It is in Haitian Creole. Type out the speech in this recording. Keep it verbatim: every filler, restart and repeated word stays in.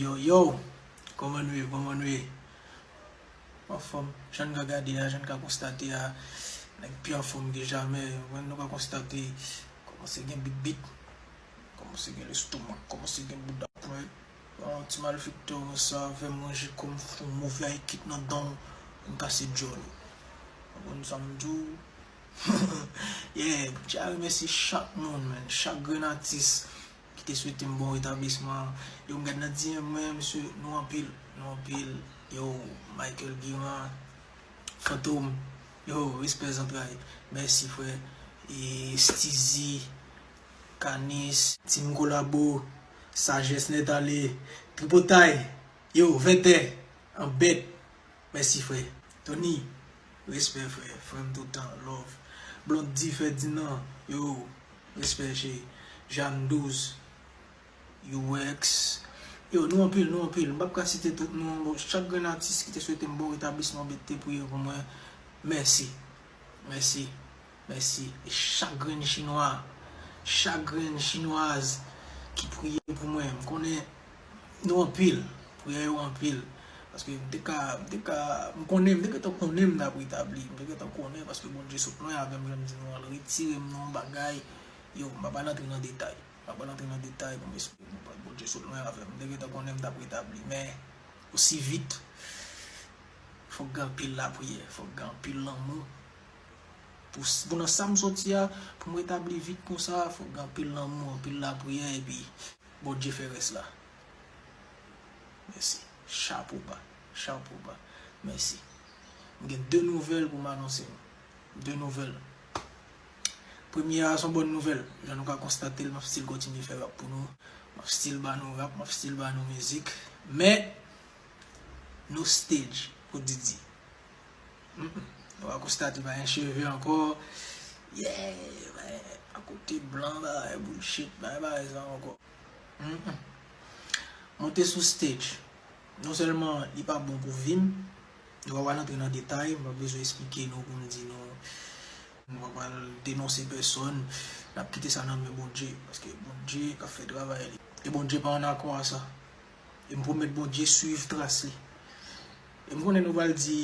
Yo, yo, kòman nou ye, kòman nou ye? Anfòm, jan n ka gade a, jan n ka konstate a, nèg pi anfòm ke jamè. Mwen, nou ka konstate, kòmanse gen bit bit, kòmanse gen lestomak, kòmanse gen bouda pwen. Bon, ti malfektè konsa fè manje kòm fon move a kit nan dan w, m kase djòl ou. Ou konprann sa m di w? Yeah, m tya remèsye chak moun, man, chak grenn atis ki te swete m bon retablisman. Yo, m gad nan D M mwen, mesye, nou anpil, nou anpil. Yo, Michael Guiran, Fantom, yo, respè zantray. Mèsi, frè. E Steezy, Kanis, Team Kolabo, Sajès Nèt Ale, Tripotay, yo, Vètè, Anbèt. Mèsi, frè. Tony, respè, frè. Frè m toutan, love. Blondy Ferdinand, yo, respè, cheri. Jeanne Douze, U X. Yo, nou anpil, nou anpil. M p ap ka site tout non. Bon, chak grenn atis ki te swete m bon retablisman, ki te priye pou mwen, mèsi. Mèsi. Mèsi. E chak grenn chinwa, chak grenn chinwaz ki priye pou mwen, m konnen nou anpil, priyè yo anpil. Paske m te ka, m te ka, m konnen, m te gentan konnen m t ap retabli, m te gentan konnen, paske Bondye sot lwen avè m, jan m di nou an, l retire m nan yon bagay, yo, m pa pral antre nan detay. M pa pral antre nan detay pou m esplike nou, Bondye sot lwen avè m, m te gentan konnen m t ap retabli, men osi vit, fòk gen anpil lapriyè, fòk gen anpil lanmou. Pou, pou nan sa m soti a, pou m retabli vit konsa, fòk gen anpil lanmou, anpil lapriyè, epi Bondye fè rès la. Mèsi. Chapo ba. Chapo ba. Mèsi. M gen de nouvèl pou m anonse nou. De nouvèl. Premye a, se yon bòn nouvèl. Jan nou ka konstate l, m ap still kontinye fè rap pou nou. M ap still ba nou rap, m ap still ba nou mizik. Men, no stage pou Didi. Mm-mm. Nou va konstate pa gen cheve ankò. Yeah, men, akote blan, bagay bullshit, bagay pa sa ankò. Mm-mm. Monte sou stage. Non sèlman li pa bon pou vi m, nou pa pral antre nan detay, m pa bezwen esplike nou pou m di nou, nou pa pral denonse pèsòn, n ap kite sa nan men Bondye, paske Bondye k ap fè travay li. E Bondye pa an akò a sa. E m pwomèt Bondye swiv tras li. E m konnen nou pral di,